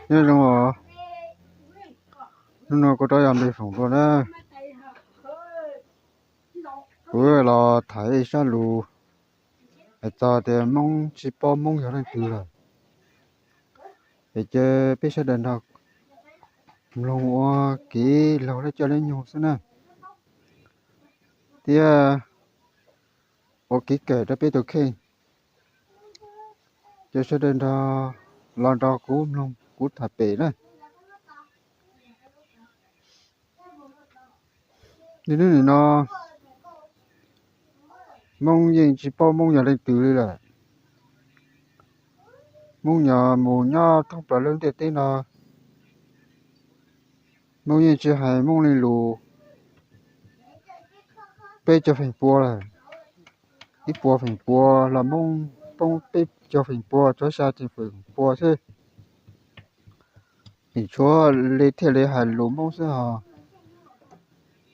Nyob zoo os, hnub no kuv rov yog npe foom dua na. Kuv los tham ib zaj lus hais txog tias Hmoob tsis paub Hmoob yog leej twg lawm. Es cia peb sawv daws nrog mloog ua kev laug lab coj lab nyoog xwb na, thiab ua kev kawm rau peb tus kheej. Ces sawv daws nrog los nrog kuv mloog kuv tham pem na. Niaj hnub nim no Hmoob yeej tsis paub Hmoob yog leej twg li lawm. Hmoob nyob mus nyob thoob plaws lub ntiaj teb no, Hmoob yeej tsis hais Hmoob li lus peb caug feem pua lawm. Ib puas feem pua los Hmoob poob peb caug feem pua, txhua xya tsis feem pua xwb. Tseem tshuav li thiaj li hais lus Hmoob xwb hos,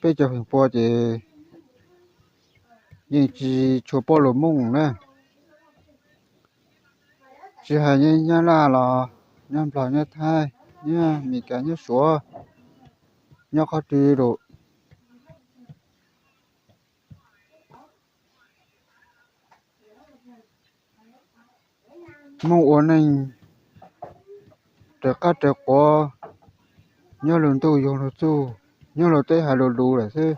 peb caug feem pua ces yeej tsis tshua paub lus Hmoob na. Tsis hais nyob Nyab Laj los nyob Nplog, nyob Thaib, nyob Meskas, nyob Suav, nyob qhov twg los Hmoob ua neej raws qab raws quav, nyob luag ntuj yug luag txuj, nyob luag teb hais luag lus lawm xwb.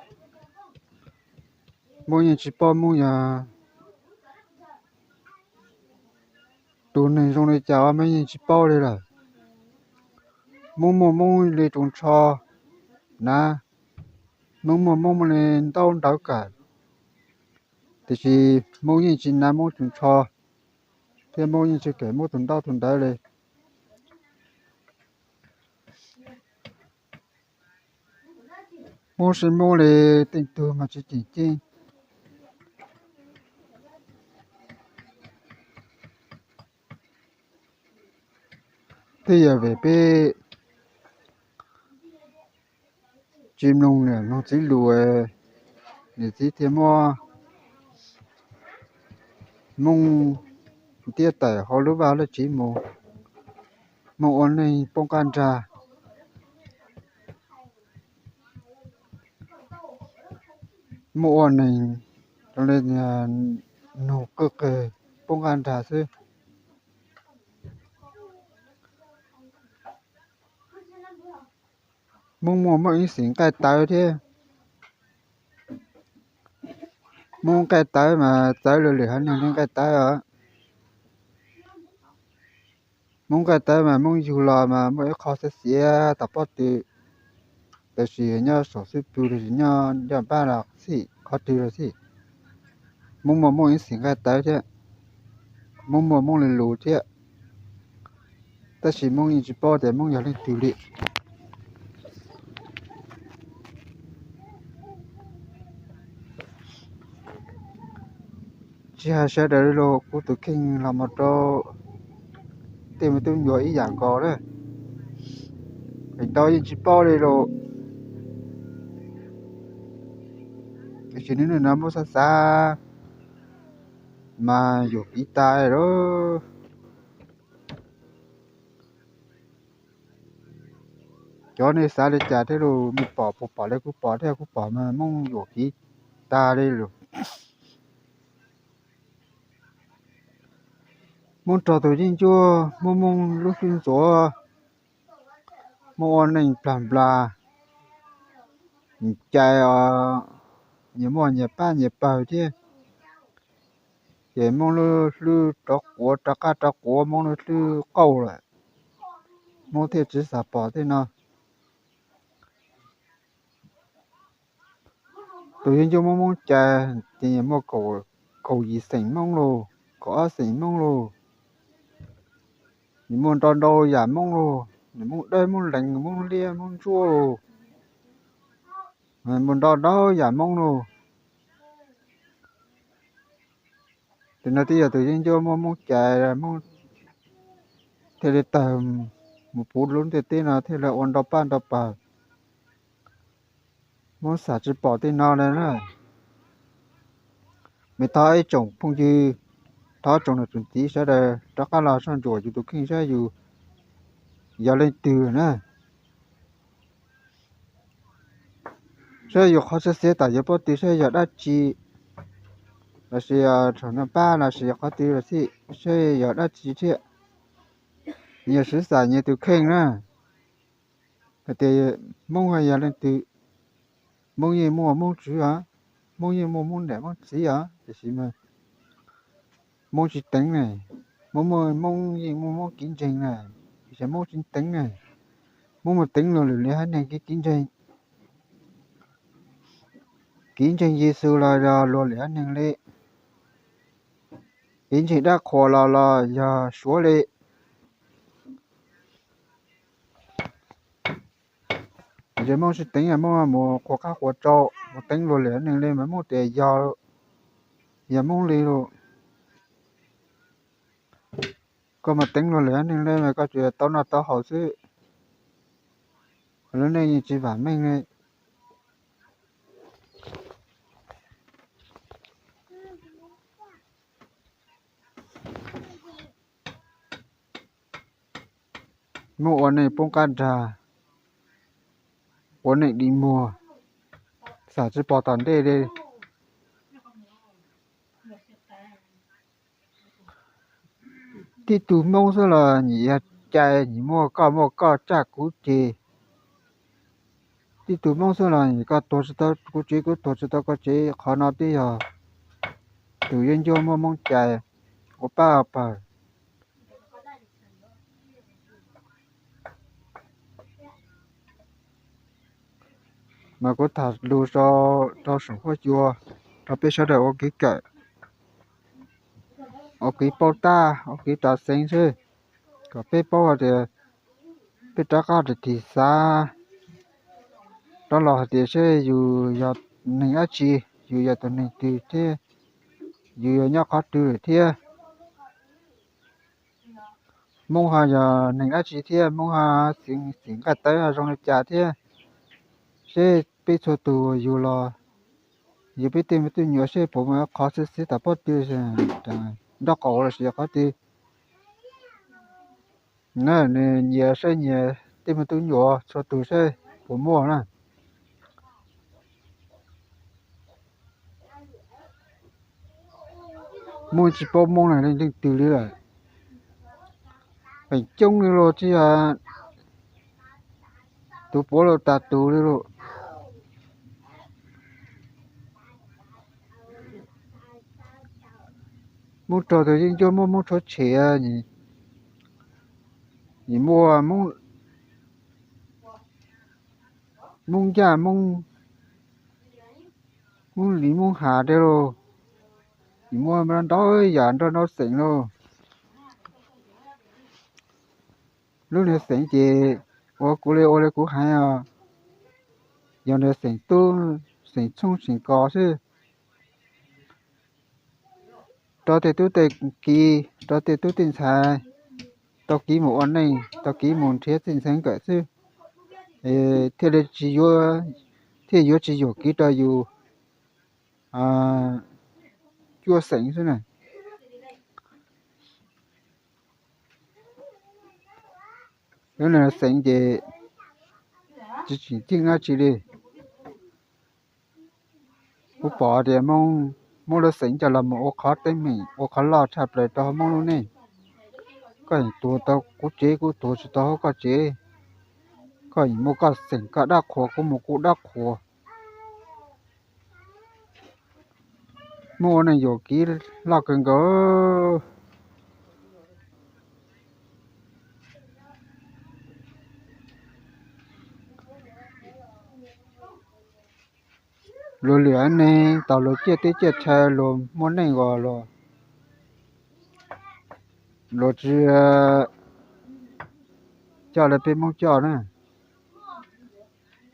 Hmoob yeej tsis paub Hmoob yog tus neeg zoo li cas os, Hmoob yeej tsis paub li lawm. Hmoob muaj Hmoob li tus tsho na, Hmoob muaj Hmoob li ntaub ntawv kawm, tiam sis Hmoob yeej tsis na Hmoob tus tsho, thiab Hmoob yeej tsis kawm Hmoob tus ntaub tus ntawv li. Hmoob siv Hmoob li tej tug mas tsis tseem ceeb. Twb yog vim peb tsis mloog niam mloog txiv lus, niam txiv thiaj muab Hmoob ntiab tawm hauv lub vaj lub tsev mus, Hmoob ua neeg poob qab nrag, Hmoob ua neeg zoo li nug qwj qwg poob qab nrag xwb. Hmoob muaj Hmoob ib xeem nqaij tawv thiab. Hmoob nqaij tawv mas txawv lwm lwm haiv neeg li nqaij tawv os. Hmoob nqaij tawv mas Hmoob yug los mas muaj ib qho xiav xiav tom pob tw, tab sis nyob saum xub pwg los sis nyob ncaj npab los xij qhov twg los xij, Hmoob muaj Hmoob ib xeem nqaij tawv thiab, Hmoob muaj Hmoob li lus thiab, tab sis Hmoob yeej tsis paub tias Hmoob yog leej twg li. Tsis hais sawv daws li los kuv tus kheej los mus rau tej me tub ncua ib yam nkaus na, feem ntau yeej tsis paub li los. Tiam sis hnub no muab xav xav mas yuam kev tas lawm. Cov nej xav li cas thiab los, nej pom puas pom li kuv pom thiab? Kuv pom mas Hmoob yuam kev tas li lawm. Hmoob raug tus yeeb ncuab muab Hmoob lub hlwb ntxuav, muab ua neeg plag nplas, cais os, nyias muaj nyias pab nyias pawg thiab, ces Hmoob lub hlwb rov quav, rov qab rov quav, Hmoob lub hlwb qauj lawm, Hmoob thiaj tsis xav pom tej no. Tus yeeb ncuab muab Hmoob cais ces nyias muaj kaum yim xeem Hmoob lauj, kaum ob xeem Hmoob lauj. Nyias muaj ntau ntau yam Hmoob lauj, nyias Hmoob dawb, Hmoob lees, Hmoob liab, Hmoob ntsuab lauj, muaj ntau ntau yam Hmoob lauj. Ces no twb yog tus yeeb ncuab muab Hmoob cais, Hmoob thiaj li tawg mus puv lub ntiaj teb no thiaj li ua nrau pab nrau pawg. Hmoob xav tsis pom tej no li na. Mej thov ib tsoom phooj ywg, thov tsoom niam tsoom txiv sawv daws rov qab los soj ntsuam yus tus kheej saib yus yog leej twg na. Saib yus qhov xwm txheej tom yus pob tw saib yog dab tsi, los sis yog thaum noj pab los sis yog qhov twg los xij, saib yog dab tsi thiab. Yog siv xam nyias tus kheej na, hais tias Hmoob ho yog leej twg. Hmoob yeej muaj Hmoob tswv os, Hmoob yeej muaj Hmoob niam Hmoob txiv os, tiam sis mas Hmoob tsis teev ne. Hmoob, Hmoob yeej muaj Hmoob kev ntseeg na, tiam sis Hmoob tsis teev ne. Hmoob mus teev luag lwm li haiv neeg kev, kev ntseeg. Kev ntseeg Yexus los yog luag lwm haiv neeg li. Kev ntseeg dab qhuas los los yog Suav li. Tiam sis Hmoob tsis teev, Hmoob mus qhuas qab qhuas rau, mus teev luag lwm haiv neeg li mas Hmoob tias yog, yog Hmoob li lawm. Koj mus teev luag lwm haiv neeg li mas koj tsuas tau noj tau haus xwb, lub neej yeej tsis vam meej li. Muab ua neej poob qab nrag, ua neej dig muag, xam tsis pom tom ntej li. Tib tug Hmoob xwb los nim yog cai, nim muaj koj muaj koj, caj kuv ceg. Tib tug Hmoob xwb los nim koj tuag tsis tau kuv tsev, kuv tuag tsis tau koj tsev. Qhov no twb yog tus yeeb ncuab muab Hmoob cais ua pab ua pawg. Mas kuv tham lus rau saum huab cua rau peb sawv daws ua kev kawm, ua kev paub tab, ua kev rov xeev xwb, kom peb paub hais tias peb rov qab ris tis xav rov los hais tias seb yus yog neeg dab tsi, yus yog tus neeg twg thiab yus yuav nyob qhov twg lawm thiab. Hmoob ho yog neeg dab tsi thiab Hmoob ho xeem nqaij tawv ho zoo li cas thiab. Seb peb txhua tus yus los yus peb tej me tub nyuam seb puas muaj qhov xwb xwb tom pob tw, nraub qaum los sis qhov twg. Nws nyias saib nyias tej me tub nyuam txhua tus seb puas muaj na. Muaj tsis paub Hmoob na leej twg li lawm. Feem coob li los tsis yog tus puav los tas tus li los. Hmoob raug tus yeeb ncuab muab Hmoob rhuav tshem, nim muaj Hmoob ncaj, Hmoob li Hmoob hav tej los, nim muaj ntau yam nrog nrau xeem los. Lub niag xeem ces ua kuv li ua li kuv hais os, yog niag xeem tub, xeem txhooj xeem kos xwb. Rau tej tub tej kiv, rau tej tub tej ntxhais tau kiv mus ua neej, tau kiv mus nrhiav txij ntxhee kawm xwb, thiaj li tsis yuav, thiaj yuav tsis yuam kev rau yus cuaj xeem xwb na. Lub niag xeem ces tsis tseem ceeb dab tsi li. Kuv pom tias Hmoob, Hmoob lub xeem coj los mus ua qhov teeb meem, ua qhov loj tshaj plaws rau Hmoob lub neej. Koj yeej tuag tau kuv tsev, kuv tuag tsis tau hauv koj tsev. Koj yeej muaj koj xeem koj dab qhuas, kuv muaj kuv dab qhuas. Muaj ua neeg yuam kev loj kawg nkaus. Luag lwm haiv neeg tau luag ciaj teb ciaj chaw, luag muaj neej os, luag tsis coj li peb Hmoob coj na.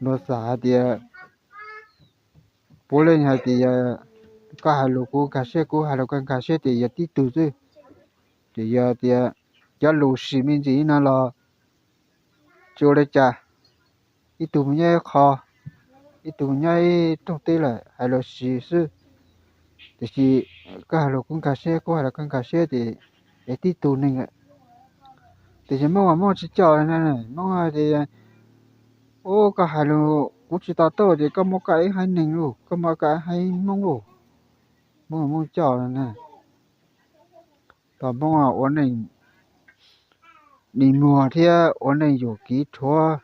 Luag xav hais tias, puav leej hais tias, koj hais lus kuv nkag siab, kuv hais lus koj nkag siab ces yog tib tug xwb. Ces yog tias cov lus sim me ntsis no los tsis ua li cas, ib tug mus nyob ib qho, ib tug mus nyob ib rooj teb lawm hais lus sim xwb. Tiam sis koj hais lus kuv nkag siab, kuv hais lus koj nkag siab ces yog tib tug neeg lawm. Tiam sis Hmoob, Hmoob tsis coj na, Hmoob tias, ub, koj hais lus kuv tsis to taub ces koj muab koj ib haiv neeg lauj, koj muab koj ib haiv Hmoob lauj. Hmoob, Hmoob coj na. Tos Hmoob ua neej dig muag thiab ua neej yuam kev rhuav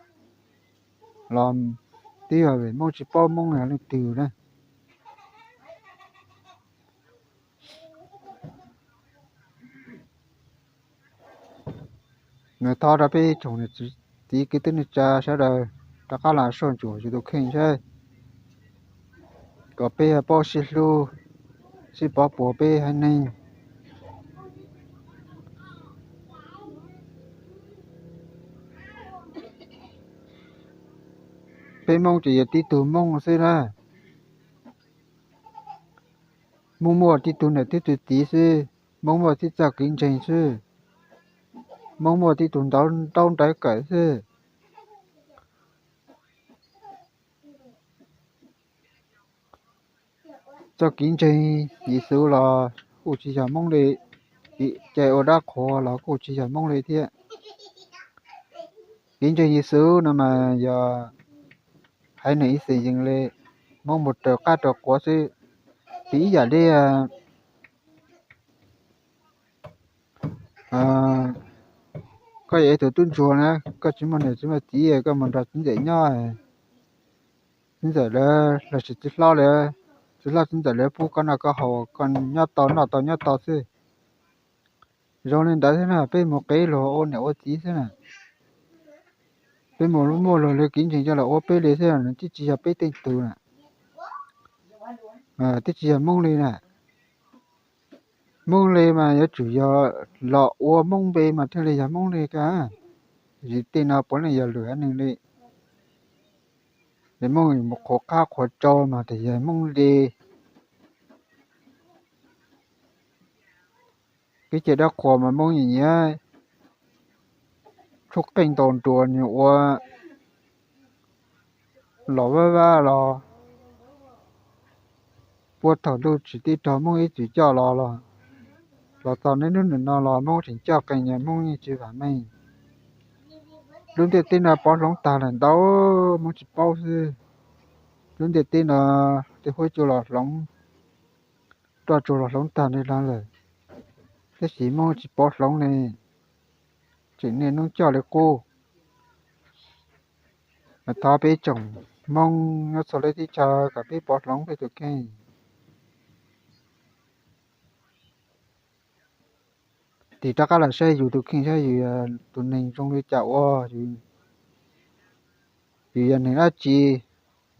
los twb yog Hmoob tsis paub Hmoob yog leej twg na. Nws thov rau peb tsoom niam txiv kwv tij neej tsa sawv daws rov qab los soj ntsuam yus tus kheej saib, kom peb paub sib hlub, sib pov puas peb haiv neeg. Peb Hmoob ces yog tib tug Hmoob xwb na. Hmoob muaj tib tug niam tib tug txiv xwb, Hmoob muaj tib txoj kev ntseeg xwb, Hmoob muaj tib tug ntaub nrawv kawm xwb. Txoj kev ntseeg Yexus los kuj tsis yog Hmoob li, cai ua dab qhuas los kuj tsis yog Hmoob li thiab. Kev ntseeg Yexus no mas yog haiv neeg ib txwm yees li, Hmoob mus raws qab raws quav xwb. Ces ib yam li koj yog ib tug tub ntsuag na, koj tsis muaj niam tsis muaj txiv, koj mus nrog txiv ntxawm nyob, txiv ntxawm lawv los sis txiv hlob lawv, txiv hlob txiv ntxawm lawv pub koj noj koj haus, koj nyob tau noj tau nyob tau xwb. Zoo li ntawd thiab na, peb mus qev luag ua niam ua txiv xwb na. Peb mus muaj luag li kev ntseeg coj los ua peb li xwb, nws twb tsis yog peb tej tug na, twb tsis yog Hmoob li na. Hmoob li mas yuav tsum yog los ua Hmoob npe mas thiaj li yog Hmoob li kag. Tiam sis tej no puav leej yog lwm haiv neeg li. Ces Hmoob mus qhuas qab qhuas tsau mas tias yog Hmoob li. Kev cai dab qhuas mas Hmoob nyiam nyiam, tshuab qeej ntaus nruas nws ua los vaj vaj los puag thaum ntuj tsim teb raug Hmoob ib txwm coj los los, los txog niaj hnub nim no los Hmoob tseem coj qees, Hmoob yeej tsis vam meej. Lub ntiaj teb no pov hloov tag lawm ntau, Hmoob tsis paub xwb. Lub ntiaj teb no tej huab cua los hloov, roj tsuag los hloov tag li no lawm, tab sis Hmoob tsis pov hloov li, tseem niaj hnub coj li qub. Mas thov peb tsoom Hmoob nyob txhua lub teb chaws kom peb pov hloov peb tus kheej. Tig rov qab los saib yus tus kheej saib yus yog tus neeg zoo li cas ua, yus yog neeg dab tsi,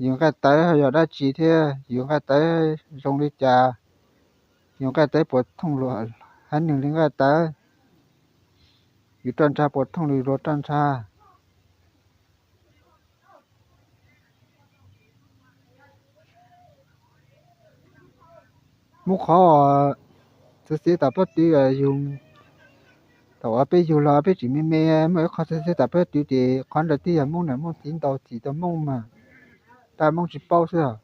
yus nqaij tawv ho yog dab tsi thiab, yus nqaij tawv zoo li cas, yus nqaij tawv puas thooj luag haiv neeg li nqaij tawv, yus roj ntsha puas thooj li luag roj ntsha. Muaj qhov txawv txiav tam pob tw yug, thaum uas peb yug los peb tseem me me, muaj ib qho txawv txiav tam pob tw ces qhov ntawd twb yog Hmoob niam Hmoob txiv ntaus txim rau Hmoob mas, tab Hmoob tsis paub xwb.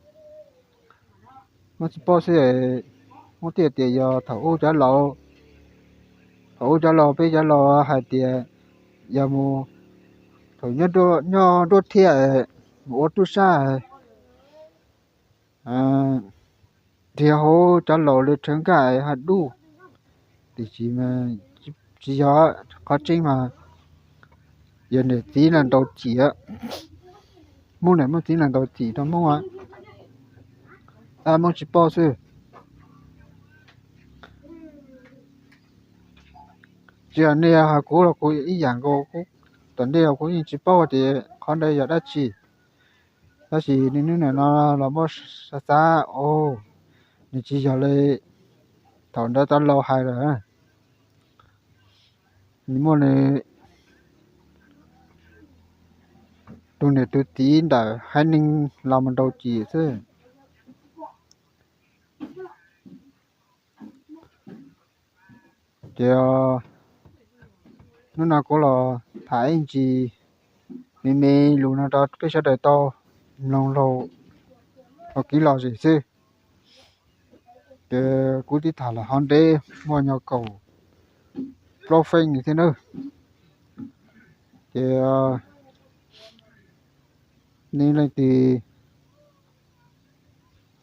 Hmoob tsis paub xwb, Hmoob thiaj tias yog thaum ub cov laus, thaum ub cov laus peb cov laus hais tias yog mus, thaum nyob nruab thiab, mus ua tub sab, nrhiav hauv cov laus li rhawv nkaj ha dub, tiam sis tsis yog, qhov tseeb mas yog niam txiv los ntaus txim, Hmoob niam Hmoob txiv los ntaus txim rau Hmoob, tab Hmoob tsis paub xwb. Tsis yog nej hais kuv los kuv ib yam nkaus, kuv tom ntej kuv yeej tsis paub tias qhov ntawd yog dab tsi. Tab sis niaj hnub nim no los muab xav xav, nws tsis yog li thaum ntawd cov laus hais lawm. Nws muaj nws tus niam tus txiv ntawm haiv neeg los mus ntaus txim xwb. Ces hnub no kuv los tham ib ntsis me me lus no rau peb sawv daws tau mloog laug ua kev lom zem xwb. Ces kuv twb tham los hov ntev, muaj nyuag kaum plaub feeb thiab nawb. Ces nej leej twg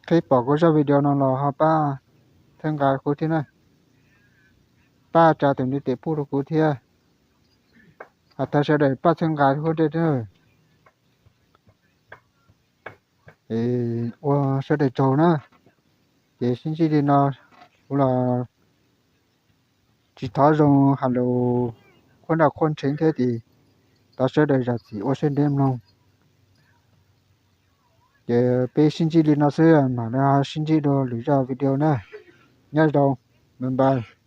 qhib pom kuv zaj video no los ho pab txhawb nqa kuv thiab na, pab tsa tus ntiv tes pub rau kuv thiab. Hais tias sawv daws pab txhawb nqa kuv thiab. Ua sawv daws tsaug na. Ces sib ntsib li no, kuv los tsis thov zoo hais lus qhuab nrauj qhuab ntshev thiab ces thov sawv daws zam txim ua siab ntev mloog. Ces peb sib ntsib li no xwb, mam li sib ntsib dua lwm zaj video na. Nyob zoo, bye bye.